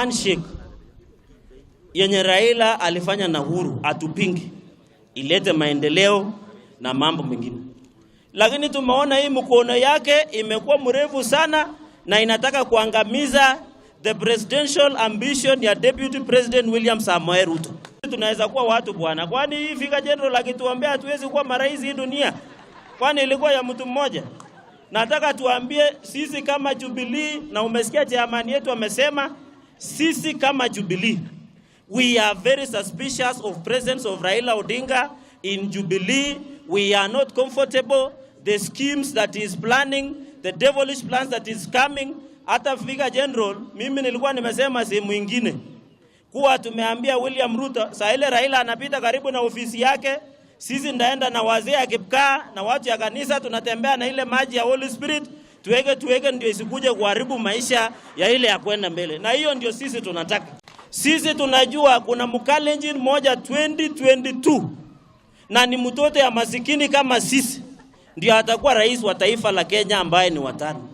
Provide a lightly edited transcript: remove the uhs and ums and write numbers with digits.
Handshake yenye Raila alifanya na Uhuru hatupingi, ilete maendeleo na mambo mengine, lakini tumeona hii mkono yake imekuwa mrefu sana na inataka kuangamiza the presidential ambition ya Deputy President William Samoei Ruto. Tunaweza kuwa watu bwana, kwani hii Vicar General akituambia hatuwezi kuwa marais hii dunia, kwani ilikuwa ya mtu mmoja? Nataka tuambie sisi kama Jubilee, na umesikia chairman yetu amesema, sisi kama Jubilee, we are very suspicious of presence of Raila Odinga in Jubilee. We are not comfortable the schemes that he is planning, the devilish plans that is coming. Hata Vicar General, mimi nilikuwa nimesema sehemu ingine kuwa tumeambia William Ruto saa ile Raila anapita karibu na ofisi yake, sisi ndaenda na wazee ya Kipkaa na watu ya kanisa, tunatembea na ile maji ya Holy Spirit tuweke tuweke, ndio isikuje kuharibu maisha ya ile ya kwenda mbele, na hiyo ndio sisi tunataka. Sisi tunajua kuna Mkalenjin moja 2022 na ni mtoto ya masikini kama sisi, ndio atakuwa rais wa taifa la Kenya ambaye ni watano.